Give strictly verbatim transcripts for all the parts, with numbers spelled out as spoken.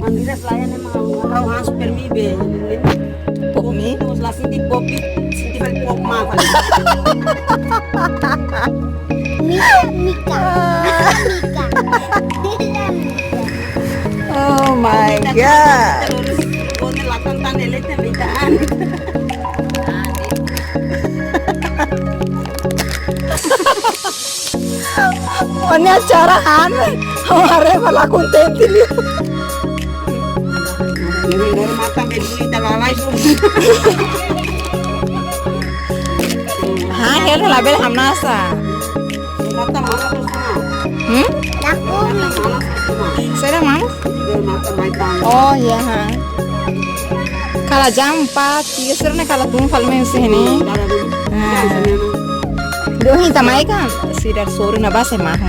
Mira, selain emang kau harus permi be. Pop mi? Terus lah sini pop, sini fali pop mah fali. Mika, Mika, Mika. Oh my God. Terus kau telah tentang elite mitaan. Ó-nia acara han, ó haree ba la kontente liu. Ini dari mata berdiri talalai. Ha, hela labele hamnasa. Mata mana tuh semua? Hmm? Laku. Mata mana tuh semua? Sudah, Mama? Ini dari mata baik banget. Oh, iya, ha. Kala jam empat, tiga sira ne'e kala tun fali mai husi ne'e. Hmm, kala tun. Ah. Jam sembilan. Dohin tamai kan, sira sorin na base mahal.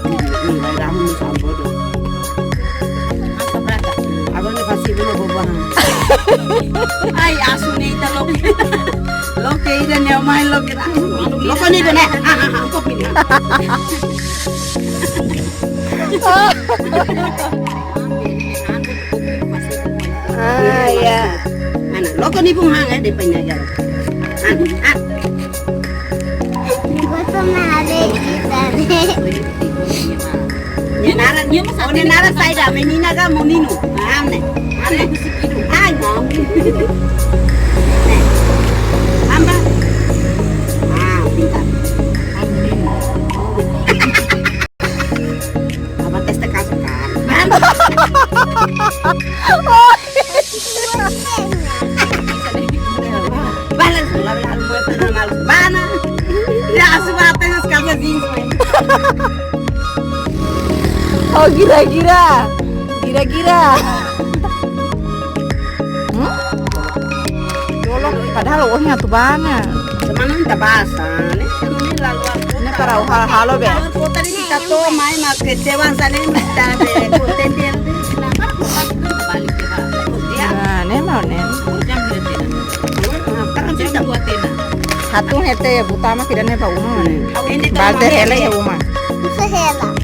Ini, ini, ini, ini, ini, ini. Agora ne'e fásil, ne'e bobo, ha. Ai, asu ne'e ita loke. Loke ida ne'e mai loke. Loke ne'e ida ne'e. Ah, ah, ah, kok ini? Ah, iya. Mana? Loke ni pun hang, eh, depan aja. Ah, ah. Gosto na ale kita. Nia naran, nia masa, oh, nia naran saida, menina ka menino? Ah, ne'e. Ah, ne'e. Ai, não. Ne'e. Amba. Ah, pintar. Apa tes te kaso kan? Balas, balas, balas, balas. Mana? Ya, sudah tes kaso jeans, man. Oh, gira-gira. Gira-gira. Hmm? Dolo, padahal ohnya tu bana. Semana minta basa, ne'e, ne'e lalu aku. Ne'e para halo-halo be. Kota ni kita to mai mak kecewa sana, minta be kontente. Nah, ne'e mau ne'e. Hatun hete buta mak kira ne'e ba uma ne'e. Balte hela iha uma.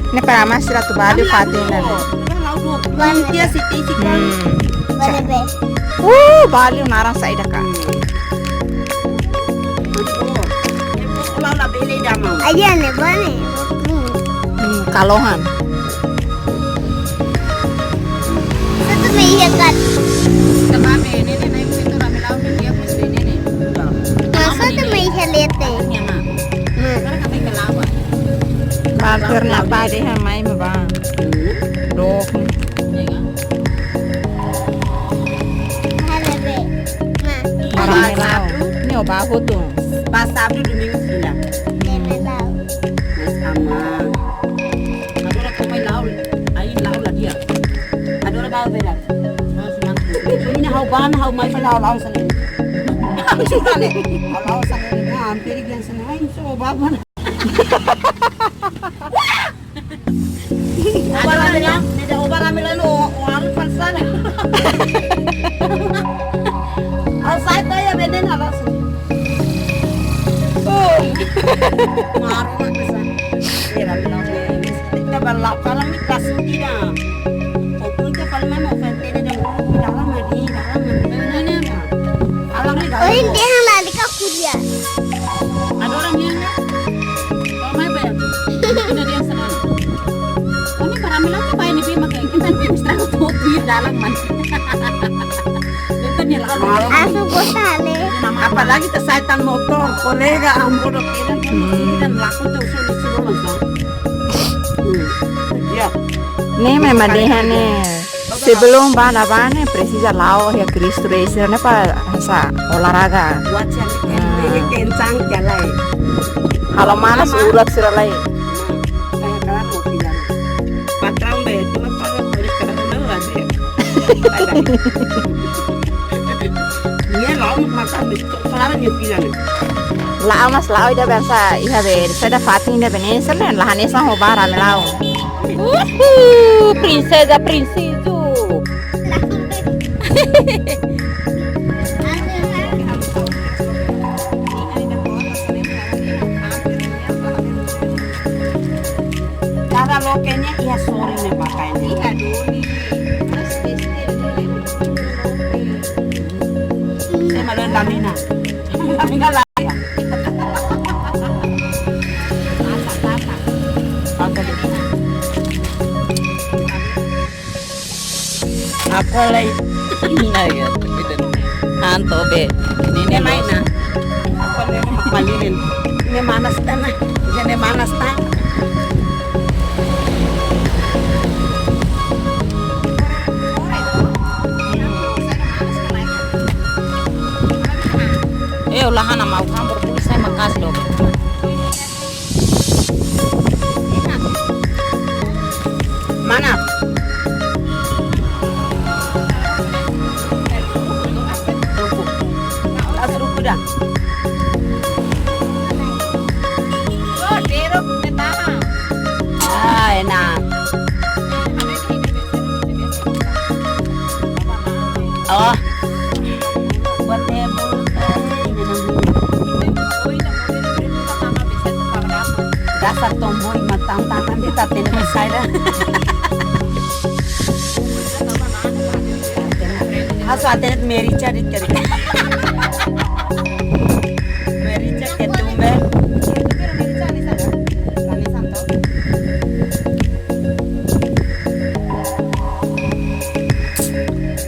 Ne'e para aman sira atu bali fatin ne'e. Bali be. Uh, bali naran saida ka. Aja ne'e bani. Hmm, kalohan. Satu meja kan. Sebab ne'e, ne'e, ne'e, itu rame lawan dia pun sudah ne'e. Masa tu meja lete. Mater na pade ha mai ma ba. Dok. Halo be. Ma. Para mai lau. Ne'e o ba hotu. Ba sábadu domingu fila. Ne'e lau. Mas ama. Agora toma lau. Ai lau la dia. Agora ba vera. Mas man. Ini hau ban hau mai fila lau sana. Sudah ne'e. Lau sana. Hampir gian sana. Ai so ba ban. Oba rame la, ne'e oba rame la no, o aru pansana. Asai ta ya benen alas. Oh. Maru na kesa. Era la, kita bala pala mi kasu tira. Okun ke palma mo fente de dulu, dalam di, dalam di. Alam ni dalam. Oh, ini dia yang lari ke kuliah. Ada orang yang Kau mai bayar tu. Ina dia sana. Kami para milan tu bayar ni bi makai. Kita ni mesti tahu tu di dalam man. Kita ni lalu. Asu botale. Apalagi ta saitan motor, kolega ambo do kira dan laku tu sulu sulu masa. Hmm. Ya. Ne'e memang dehan ne'e. Sebelum bá ne'ebá ne'e presiza la'o iha Kristu reis ne'e para hanesan olahraga. Buat siang. Hmm. Kencang jalai. Halo manas urat sira lai. Kayak kalah mau bilang. Patrão be, cuma pakai boleh kadang-kadang lagi. Dia la'o makan itu, sekarang dia bilang. La'o mas, la'o ida be hanesan iha be, saida fatin ida be ne'e, sira ne'e la hanesan ho bá rame la'o. Uhul, prinseza, prinsizu. Kada loke ne'e iha sorin ne'e pakai ne'e. Iha duni. Kala ya. Aku lagi. Nah, ya, gitu. Anto be. Ini nih, Bos. Aku lagi mak malirin. Ini manas tanah. Ini manas tanah. Eh, olahan nama ukang berpulsa makas dong. Mana? Ruku. Tas ruku dah. Ah, enak. Oh. Buat teh bulu, eh, ini. Dasar tomboy, matan tangan dia tak tene besai dah. Aso atenet merica di keri. Merica ke tumbe.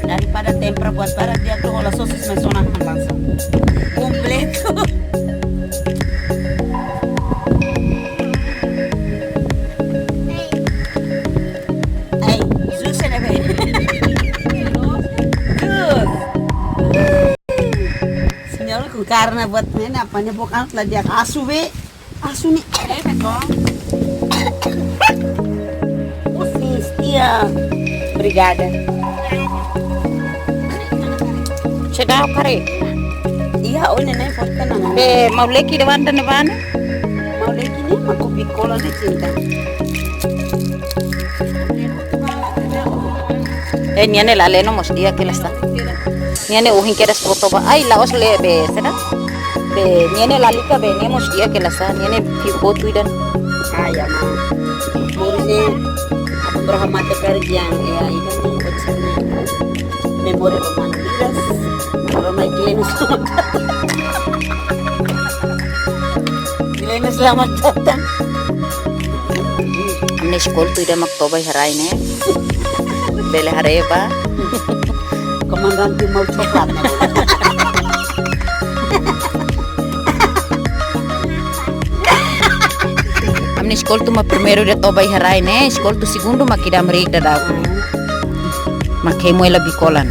Daripada tempera buat barak, dia tu hola sosis mai sona langsung. Kompletu. Ei, jus ne'ebé? Jus. Señór, ku karena buat ne'e apa ne'e bukan lah dia asu be. Asu ne'e. Usis, iya. Obrigada. Sedap kare. Iya, oh, nenek foto nama. Eh, mau leki dewan dan dewan. Mau leki ne'e, mau kopi kola ne'e cinta. Eh, nia ne'e la leno mós di'ak hela sa. Nia ne'e ohin kedas foto ba. Ai, la'ós lee be, saida? Be, nia ne'e lalika be, ne'e mós di'ak hela sa. Nia ne'e fiu foto ida. Ai, ama. Moris ne'e, aku berhamate kerjaan, ya, ida ne'e, kocil ne'e. Memori pemain liras. Kalau mai Glenus. Glenus, selamat datang. Ami-nia eskoltu ida mak toba iha rai ne'e. Bele haree ba. Komandante mau coklat. Ami-nia eskoltu mak primeiru ida toba iha rai ne'e, eskoltu segundu mak ida Amerika dadaun. Mak hemu hela bikolan.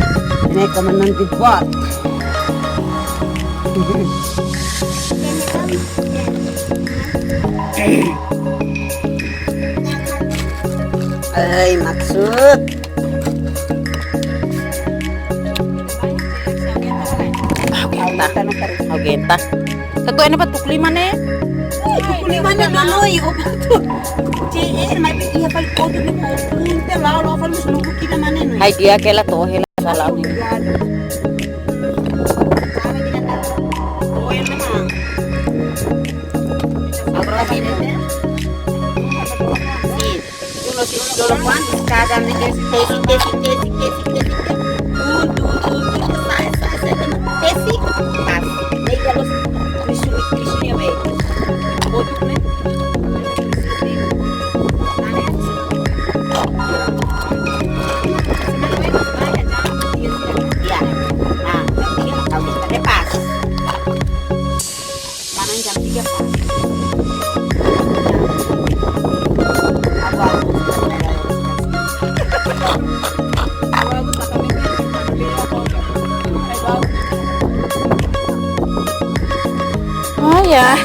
Ne'e komandante buat. Ai, maksud. Aguenta. Aguenta. Satu ini apa, tuku lima ne'e? Tuku lima ne'e dulu, i, opa tu. Cek, eh, mai pe, iya, fali kotu ni, opa, inte, lau, lau, fali, mas, lugu, kita mana, no? Ai, di'ak hela, to'o hela, salah. Obrigado. Agora, sin. Dulu, sin, dulu, kuan, kaga, ne, tesi, tesi, tesi, tesi, tesi, tesi, tesi. Tutu, tutu, tutu, sai, sai, sai, tesi, pas. Ne'e, kalau, krisu, krisu, ya, baik. Kotu, ne? Ya. Ah, oke, oke, pas. Mana jam tiga pas. Apa? Oh ya.